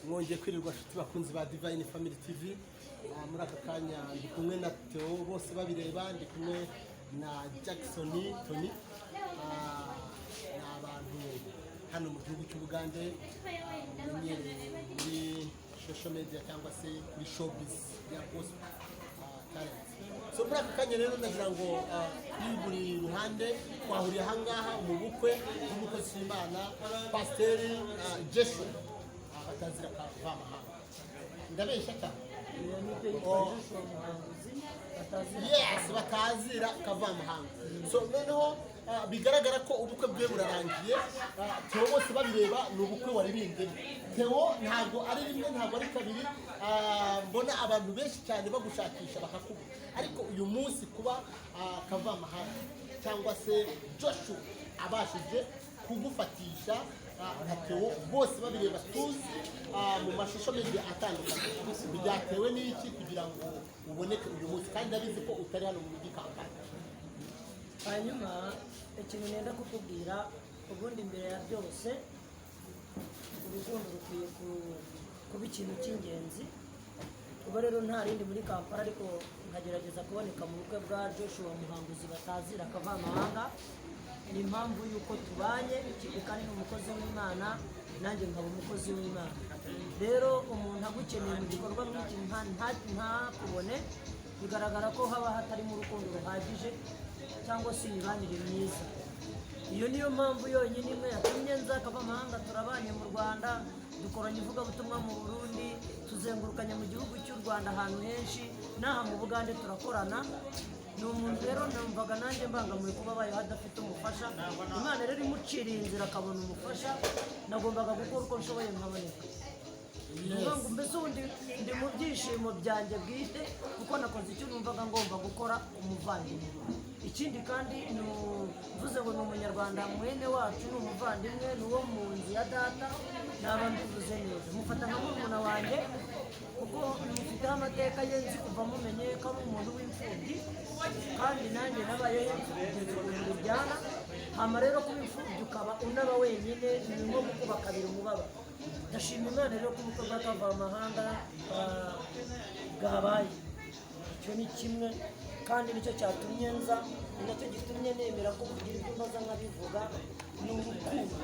Mwongeye kwirirwa, nshuti bakunzi ba Divine Family TV. Muri aka kanya ndi kumwe na Theo bose babireba, ndi kumwe na Jackson Tony. Ni abantu hano mu gihugu cy'Ubugande mumenyereye muri social media cyangwa se kuri showbiz ya gospel talent. So muri aka kanya rero ndagira ngo kuri buri ruhande twahuriye ahangaha mu bukwe bw'umukozi w'Imana, Pasiteri Joshua batazira kavamahanga. Ndabeshya cyane? Oh. Yes, batazira kavamahanga. So noneho bigaragara ko ubukwe bwe burarangiye. Theo bose babireba, ni ubukwe waririmbye. Theo, ntabwo ari rimwe, ntabwo ari kabiri, mbona abantu benshi cyane bagushakisha bakakubura, ariko uyu munsi kuba kavamahanga cyangwa se Joshua abashije kugufatisha nka Theo bose babireba, tuzi mu mashusho media atandukanye, byatewe n'iki kugira ngo uboneke uyu munsi, kandi ndabizi ko utari hano mu mujyi Kampala? Hanyuma ikintu nenda kukubwira, ubundi mbere ya byose urukundo rukwiye kuba ikintu cy'ingenzi. Kuba rero nta rindi muri Kampala, ariko nkagerageza kuboneka mu bukwe bwa Joshua Muhanguzi batazira akavamahanga, ni impamvu y'uko tubanye. Ikindi kandi ni umukozi w'Imana, nanjye nkaba umukozi w'Imana. Rero umuntu agukeneye mu gikorwa nk'iki ntakubone, bigaragara ko haba hatarimo urukundo ruhagije cyangwa se imibanire myiza. Iyo niyo mpamvu yonyine imwe yatumye nza. Kavamahanga turabanye mu Rwanda, dukoranye ivugabutumwa mu Burundi, tuzengurukanye mu gihugu cy'u Rwanda ahantu henshi, n'aha mu Bugande turakorana. Ni umuntu rero numvaga nanjye mbangamiwe kuba abayeho adafite umufasha. Imana rero imuciriye inzira akabona umufasha, nagombaga gukora uko nshoboye nkaboneka. Ni ukuvuga ngo mbese ubundi ndi mu byishimo byanjye bwite, kuko nakoze icyo numvaga ngomba gukora umuvandimwe. Ikindi kandi mvuze ngo ni umunyarwanda mwene wacu, ni umuvandimwe, ni uwo mu nzu ya data, naba mbivuze neza. Mufata nka murumuna wanjye, kuko mufiteho amateka ye nzi kuva mumenye ko ari umuntu w'imfubyi, kandi nanjye nabayeho imfubyi, nzi ukuntu biryana. Hama rero kuba imfubyi ukaba unaba wenyine ni nko gukuba kabiri umubabaro. Ndashima Imana rero ko ubukwe bwa kavamahanga bwabaye. Icyo ni kimwe kandi nicyo cyatumye nza, ni nacyo gitumye nemera ko kugira ibyo mbaza nkabivuga. Ni urukundo,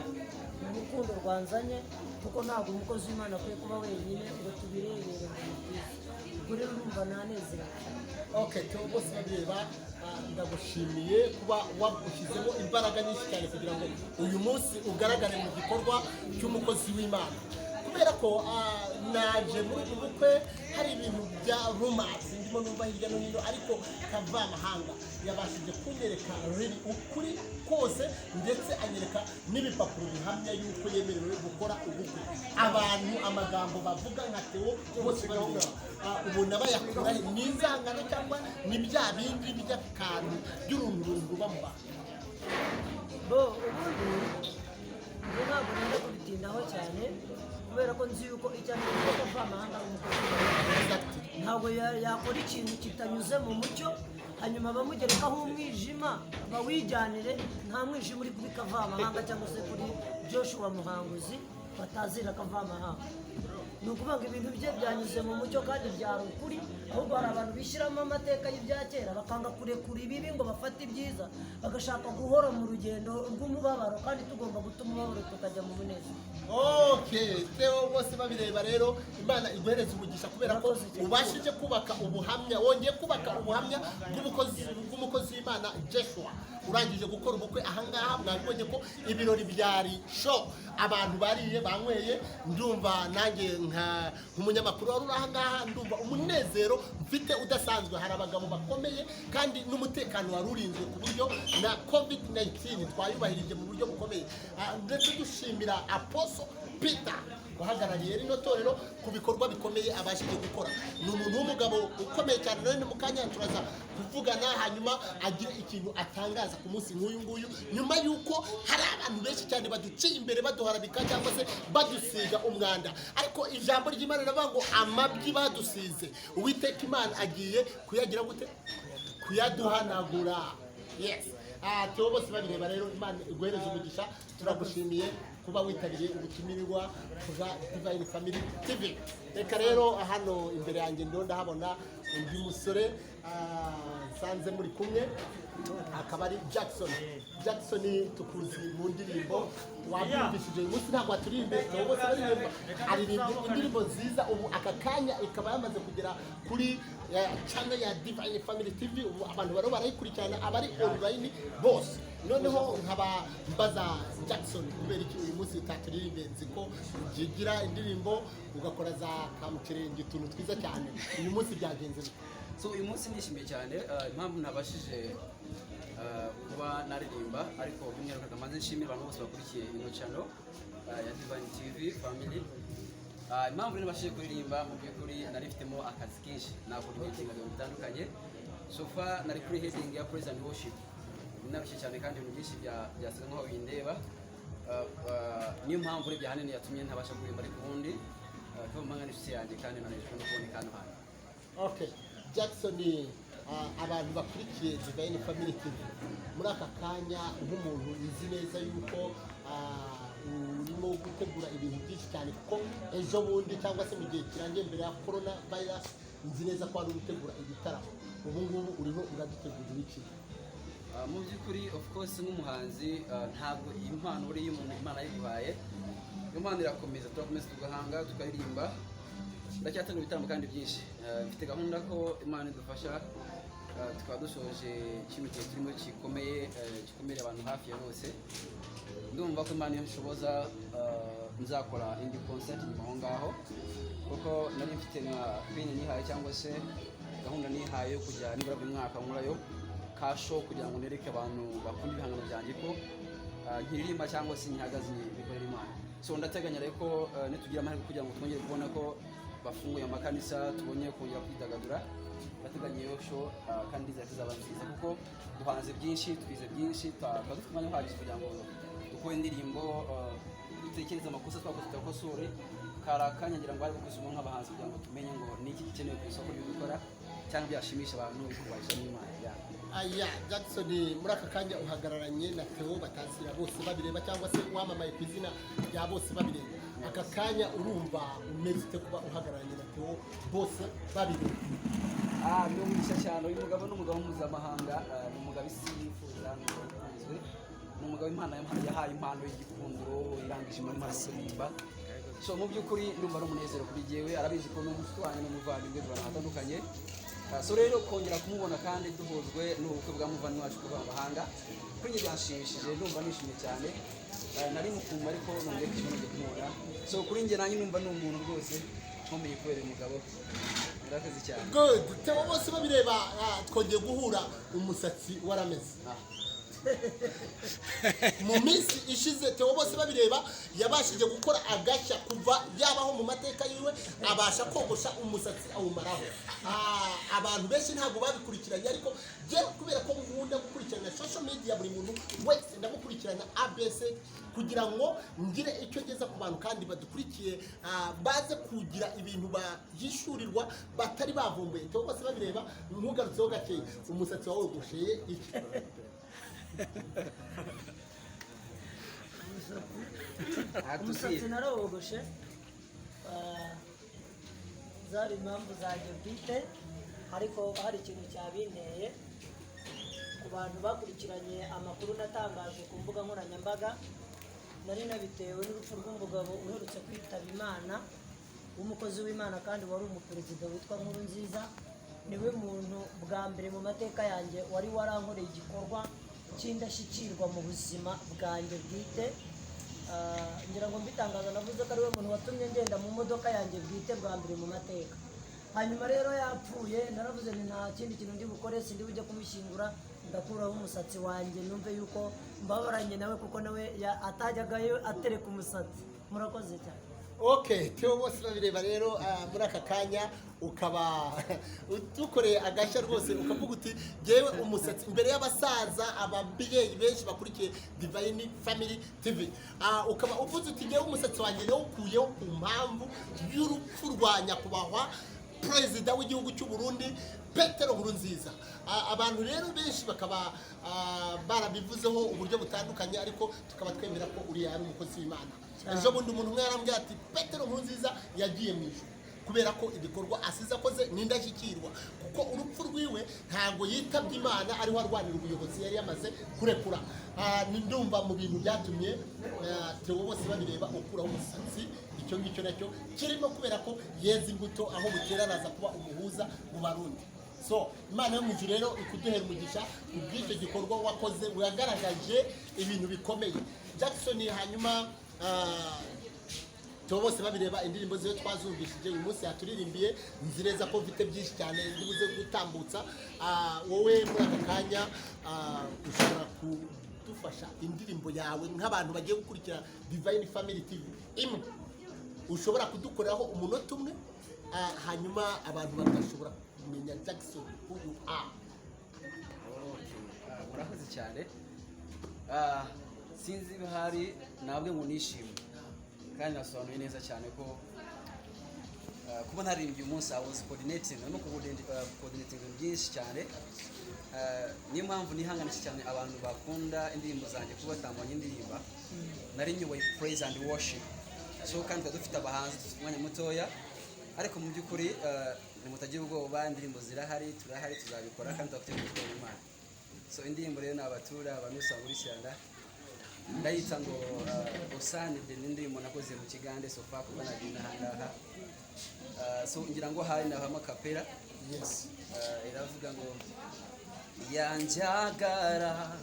ni urukundo rwanzanye, kuko ntabwo umukozi w'Imana akwiye kuba wenyine ngo tubirebere ngo ni byiza. Ubwo rero urumva nanezerewe. Okay, Theo bose babireba, ndagushimiye kuba wagushyizemo imbaraga nyinshi cyane kugira ngo uyu munsi ugaragare mu gikorwa cy'umukozi w'Imana, kubera ko naje muri ubu bukwe hari ibintu bya rumors ndimo numva hirya no hino, ariko kavamahanga yabashije kunyereka riri ukuri kose, ndetse anyereka n'ibipapuro bihamya yuko yemerewe gukora ubukwe. Abantu amagambo bavuga nka Theo bose babireba, ubona bayakura he? Ni inzangano cyangwa ni bya bindi by'akantu by'urunturuntu ruba mu bantu? Bo ubundi njye ntabwo nenda kubitindaho cyane, kubera ko nzi yuko icya mbere nuko kavamahanga ari umukozi w'Imana. Ntabwo yakora ikintu kitanyuze mu mucyo, hanyuma bamugerekaho umwijima bawijyanire. Nta mwijima uri kuri kavamahanga cyangwa se kuri Joshua Muhanguzi batazira kavamahanga. Ni ukuvuga ngo ibintu bye byanyuze mu mucyo kandi byari ukuri. Ahubwo hari abantu bishyiramo amateka y'ibya kera, bakanga kurekura ibibi ngo bafate ibyiza, bagashaka guhora mu rugendo rw'umubabaro, kandi tugomba guta umubabaro tukajya mu munezero. Okay, Theo bose babireba rero, Imana iguhereza umugisha kubera ko Murakoze cyane. ubashije kubaka ubuhamya, wongeye kubaka ubuhamya bw'umukozi w'Imana Joshua urangije gukora ubukwe ahangaha. Mwabibonye ko ibirori byari show, abantu bariye, banyweye. Ndumva nanjye nk'umunyamakuru wari uri ahangaha, ndumva umunezero mfite udasanzwe. Hari abagabo bakomeye, kandi n'umutekano wari urinzwe ku buryo na COVID 19 twayubahirije mu buryo bukomeye. Ndetse dushimira Apostle Peter uhagarariye rino torero ku bikorwa bikomeye abashije gukora. Ni umuntu w'umugabo ukomeye cyane. None mu kanya turaza kuvugana, hanyuma agire ikintu atangaza ku munsi nk'uyu nguyu, nyuma y'uko hari abantu benshi cyane baduciye imbere baduharabika cyangwa se badusiga umwanda. Ariko ijambo ry'Imana riravuga ngo amabyi badusize, Uwiteka Imana agiye kuyagira gute? Kuyaduhanagura. Yes. Theo bose babireba rero, Imana iguhereze umugisha. Turagushimiye kuba witabiriye ubutumirwa bwa Divine Family TV. Reka rero hano imbere yanjye ndiho ndahabona undi musore, nsanze muri kumwe, akaba ari Jackson. Jackson tukuzi mu ndirimbo, wabyumvishije. Uyu munsi ntabwo waturirimbe. Theo bose baririmba, aririmbye indirimbo nziza. Ubu aka kanya ikaba yamaze kugera kuri channel ya Divine Family TV. Ubu abantu bariho barayikurikirana, abari online bose. Noneho nkaba mbaza Jackson, kubera iki uyu munsi utaturirimbe? Nzi ko ugira indirimbo, ugakora za kamucerenge, utuntu twiza cyane. Uyu munsi byagenze bite? So uyu munsi nishimiye cyane. Impamvu ntabashije kuba naririmba, ariko by'umwihariko reka mbanze nshimire abantu bose bakurikiye ino channel ya Divine TV Family. Impamvu rero nabashije kuririmba, mu by'ukuri nari mfitemo akazi kenshi, nacoordinatinga ibintu bitandukanye. So far nari kuri heading ya praise and worship, narushye cyane kandi ibintu byinshi byasaga nkaho bindeba. Niyo mpamvu urebye ahanini yatumye ntabasha kuririmba, ariko ubundi kuba mpanga n'inshuti yanjye kandi nanejejwe no kuboneka hano hantu. Okay, Jackson, abantu bakurikiye Divine Family TV muri aka kanya, nk'umuntu uzi neza yuko urimo gutegura ibintu byinshi cyane, kuko ejo bundi cyangwa se mu gihe kirangiye mbere ya corona virus, nzi neza ko wari uri gutegura igitaramo. Ubu ngubu uriho uradutegurira iki? Mu by'ukuri, of course, nk'umuhanzi, ntabwo iyi mpano buriya umuntu Imana yiguhaye, iyo mpano irakomeza, turakomeza tugahanga, tukaririmba. Ndacyategura ibitaramo kandi byinshi. Mfite gahunda ko Imana idufasha, tukaba dusoje kino gihe turimo gikomeye, gikomereye abantu hafi ya bose. Ndumva ko Imana inshoboza, nzakora indi concert nyuma aho ngaho, kuko nari mfite nka pin nihaye cyangwa se gahunda nihaye yo kujya nibura buri mwaka nkorayo ka show, kugira ngo nereke abantu bakunda ibihangano byanjye ko nkiririmba cyangwa se nkihagaze bikorera Imana. So ndateganya rero ko nitugira amahirwe kugira ngo twongere kubona ko bafunguye amakanisa, tubonye kongera kwidagadura, ndateganya iyo show, kandi ndizera ko izaba nziza, kuko duhanze byinshi, twize byinshi, tuba dufite umwanya uhagije kugira ngo dukore indirimbo, dutekereze amakosa twakoze tuyakosore. Kari akanya ngira ngo ari gusoma nk'abahanzi kugira ngo tumenye ngo ni iki gikenewe ku isoko ryo gukora cyangwa byashimisha abantu, bikubahisha n'Imana. Yeah. Aya Jackson, muri aka kanya uhagararanye na Theo Batazira bose babireba, cyangwa se wamamaye ku izina rya bose babireba. Aka kanya urumva umeze ute kuba uhagararanye na Theo bose babireba? Ni umugisha cyane. Uyu mugabo ni umugabo mpuzamahanga, ni umugabo isi yifuza, ni umugabo ukunzwe, ni umugabo Imana yahaye impano y'igikundiro, irangije impano yo kuririmba. So mu by'ukuri ndumva ari umunezero kuri jyewe. Arabizi ko ni umushuti wanjye n'umuvandimwe, tubana ahatandukanye. So rero kongera kumubona kandi duhujwe n'ubukwe bwa muvandimwe wacu kuva mu mahanga, kuri njye byanshimishije, ndumva nishimye cyane. Nari mukumva ariko nongeye kwishima nongeye kumubona. So kuri njye nanjye numva ni umuntu rwose nkomeye kubera uyu mugabo. Murakoze cyane. Good. Theo bose babireba, twongeye guhura umusatsi warameze. Mu minsi ishize Theo bose babireba yabashije gukora agashya kuva yabaho mu mateka yiwe, abasha kogosha umusatsi awumaraho. Abantu benshi ntabwo babikurikiranye, ariko jye kubera ko nkunda gukurikirana social media, buri muntu wese ndamukurikirana abc, kugira ngo ngire icyo ngeza ku bantu kandi badukurikiye, baze kugira ibintu bahishurirwa batari bavumbuye. Theo bose babireba, ntugarutseho gakeya, umusatsi wawe wogosheye iki? Umusatsi narawogoshe, zari impamvu zanjye bwite, ariko hari ikintu cyabinteye. Ku bantu bakurikiranye amakuru natangaje ku mbuga nkoranyambaga, nari nabitewe n'urupfu rw'umugabo uherutse kwitaba Imana, w'umukozi w'Imana kandi wari umuperezida witwa Nkurunziza. Niwe muntu bwa mbere mu mateka yanjye wari warankoreye igikorwa cy'indashyikirwa mu buzima bwanjye bwite. Ngira ngo mbitangaza navuze ko ariwe muntu watumye ngenda mu modoka yanjye bwite bwa mbere mu mateka. Hanyuma rero yapfuye, naravuze nti nta kindi kintu ndi bukore, sindi bujye kumushyingura, ndakuraho umusatsi wanjye numve yuko mbabaranye nawe, kuko nawe atajyagayo atereka umusatsi. Murakoze cyane. Okay, Theo bose babireba rero, muri aka kanya ukaba udukoreye agashya rwose, ukavuga uti jyewe umusatsi imbere y'abasaza, ababyeyi benshi bakurikiye Divine Family TV, ukaba uvuze uti jyewe umusatsi wanjye nawukuyeho ku mpamvu y'urupfu rwa nyakubahwa Perezida w'igihugu cy'u Burundi, Petero Nkurunziza. Abantu rero benshi bakaba barabivuzeho uburyo butandukanye, ariko tukaba twemera ko uriya ari umukozi w'Imana. Ejo bundi umuntu umwe yarambwiye ati: "Petero Nkurunziza yagiye mu ijuru kubera ko ibikorwa asize akoze ni indashyikirwa," kuko urupfu rwiwe ntabwo yitabye Imana ariho arwanira ubuyobozi yari yamaze kurekura. Ni ndumva mu bintu byatumye Theo bose babireba ukuraho umusatsi, icyo ngicyo nacyo kirimo, kubera ko yeze imbuto aho bukera araza kuba umuhuza mu Barundi. So Imana yo mu ijuru rero ikuduhera umugisha kubw'icyo gikorwa wakoze, wagaragaje ibintu bikomeye, Jackson. Hanyuma Theo bose babireba, indirimbo ziwe twazumvishije uyu munsi yaturirimbiye. Nzi neza ko mfite byinshi cyane ndibuze gutambutsa. Wowe muri aka kanya ushobora kudufasha indirimbo yawe nk'abantu bagiye gukurikira Divine Family TV imwe ushobora kudukoreraho umunota umwe, hanyuma abantu bagashobora kumenya Jackson who you are? Okay. Murakoze cyane. Sinzi ibihari nabwe ngo nishimye, kandi nasobanuye neza cyane ko kuba ntaririmbye uyu munsi, I was coordinating, narimo coordinating ibintu byinshi cyane. Niyo mpamvu nihanganisha cyane abantu bakunda indirimbo zanjye kuba batambonye indirimba. Nari nyoboye praise and worship, so kandi twari dufite abahanzi, dufite umwanya mutoya, ariko mu by'ukuri nimutagira ubwoba, indirimbo zirahari, turahari, tuzabikora kandi tubafite gutwara Imana. So indirimbo rero ni abatura abantu bose bankurikirana, ndayita ngo "Osanide". Ni indirimbo nakoze mu Kigande. So far kuba nagiye ahangaha, so ngira ngo hari navamo kapera. Yes. Iravuga ngo: "Yanjagara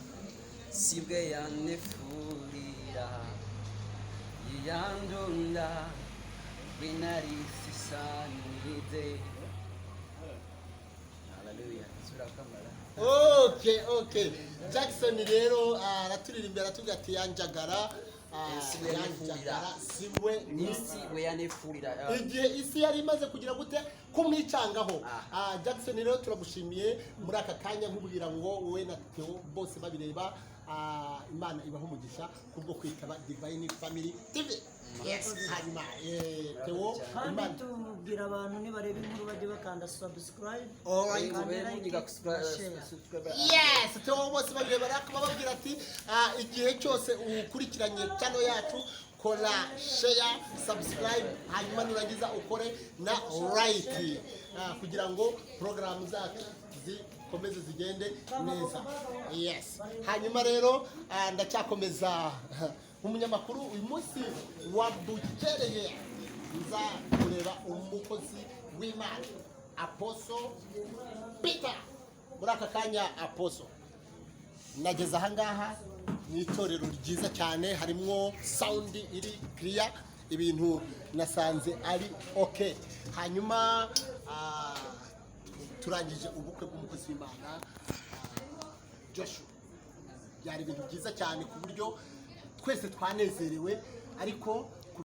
sibwe yanefurira, yandunda winarisisanide." Haleluya, sura kamara. Okay, Jackson rero araturirimbira, aratubwira ati yanjagara Siwe yanefurira. Yanjagara siwe Nisi we yanefurira. Igihe isi yari imaze kugira gute kumwicangaho. Jackson rero turagushimiye muri aka kanya, nkubwira ngo wowe na Theo bose babireba, Imana ibaha umugisha kubwo kwitaba Divine Family TV. Yes, hanyuma Theo, Kandi Imana tubwira abantu nibareba inkuru bajye bakanda subscribe, Alright. bakande like na share. Yes, Theo bose babireba bababwira ati igihe cyose ukurikiranye channel yacu, kora share, subscribe, hanyuma nurangiza ukore na like, kugira ngo porogaramu zacu zikomeze zigende neza. Yes, hanyuma rero ndacyakomeza nk'umunyamakuru. Uyu munsi wabukereye nza kureba umukozi w'Imana Apostle Peter. Muri aka kanya, Apostle, nageze ahangaha mu itorero ryiza cyane, harimo sound iri clear, ibintu nasanze ari okay. Hanyuma turangije ubukwe bw'umukozi w'Imana Joshua. Byari ibintu byiza cyane ku buryo twese twanezerewe, ariko